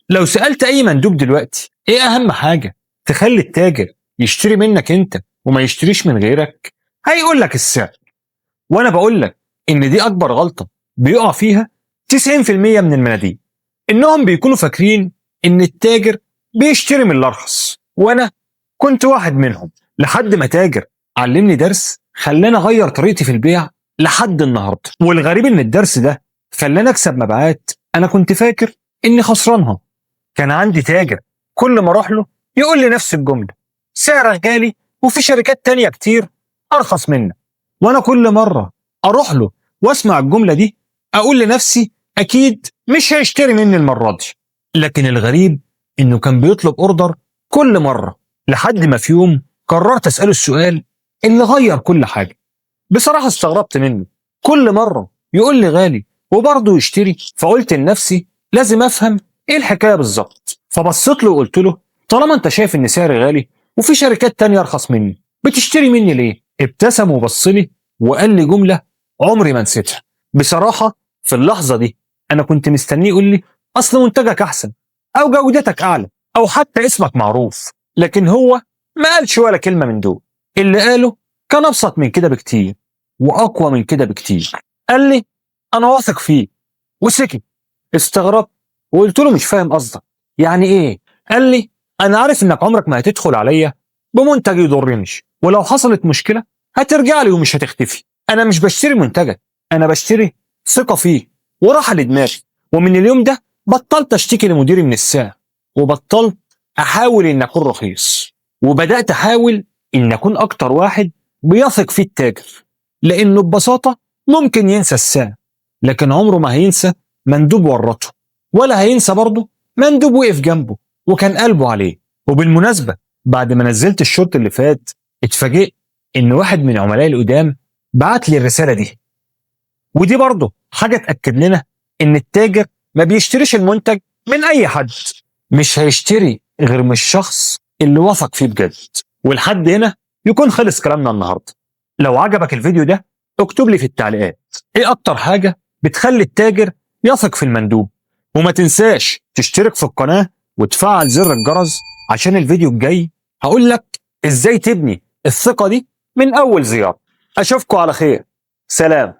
لو سألت أي مندوب دلوقتي إيه أهم حاجة تخلي التاجر يشتري منك أنت وما يشتريش من غيرك، هيقول لك السعر. وأنا بقول لك إن دي أكبر غلطة بيقع فيها 90% من المناديب، إنهم بيكونوا فاكرين إن التاجر بيشتري من الأرخص. وأنا كنت واحد منهم لحد ما تاجر علمني درس خلاني أغير طريقتي في البيع لحد النهارده. والغريب إن الدرس ده خلاني أكسب مبيعات أنا كنت فاكر إني خسرانها. كان عندي تاجر كل ما أروح له يقول لي نفس الجملة: سعرك غالي وفي شركات تانية كتير أرخص منك. وأنا كل مرة أروح له وأسمع الجملة دي أقول لنفسي أكيد مش هيشتري مني المرة دي. لكن الغريب إنه كان بيطلب أوردر كل مرة، لحد ما في يوم قررت أسأله السؤال اللي غير كل حاجة. بصراحة استغربت منه، كل مرة يقول لي غالي وبرضه يشتري. فقلت لنفسي لازم أفهم إيه الحكاية بالظبط. فبصيت له وقلت له: طالما أنت شايف إن سعري غالي وفي شركات تانية أرخص مني، بتشتري مني ليه؟ ابتسم وبص لي وقال لي جملة عمري ما نسيتها. بصراحة في اللحظة دي أنا كنت مستنيه يقول لي أصل منتجك أحسن أو جودتك أعلى أو حتى اسمك معروف، لكن هو ما قالش ولا كلمة من دول. اللي قاله كان أبسط من كده بكتير وأقوى من كده بكتير. قال لي: أنا واثق فيه، وسكت. استغربت وقلت له: مش فاهم قصدك، يعني إيه؟ قال لي: أنا عارف إنك عمرك ما هتدخل عليا بمنتج يضرني، ولو حصلت مشكلة هترجع لي ومش هتختفي. أنا مش بشتري منتجك، أنا بشتري ثقة فيه وراحة لدماغي. ومن اليوم ده بطلت أشتكي لمديري من السعر، وبطلت أحاول إن أكون رخيص، وبدأت أحاول إن أكون أكتر واحد بيثق فيه التاجر، لأنه ببساطة ممكن ينسى السعر، لكن عمره ما هينسى مندوب ورطه، ولا هينسى برضه مندوب وقف جنبه وكان قلبه عليه. وبالمناسبة بعد ما نزلت الشورت اللي فات اتفاجئت إن واحد من عملائي القدام بعت لي الرسالة دي، ودي برضه حاجة تأكد لنا إن التاجر ما بيشتريش المنتج من أي حد، مش هيشتري غير من الشخص اللي وثق فيه بجد. ولحد هنا يكون خلص كلامنا النهارده. لو عجبك الفيديو ده اكتب لي في التعليقات ايه اكتر حاجة بتخلي التاجر يثق في المندوب، وما تنساش تشترك في القناة وتفعل زر الجرس عشان الفيديو الجاي هقول لك ازاي تبني الثقة دي من اول زيارة. اشوفكم على خير، سلام.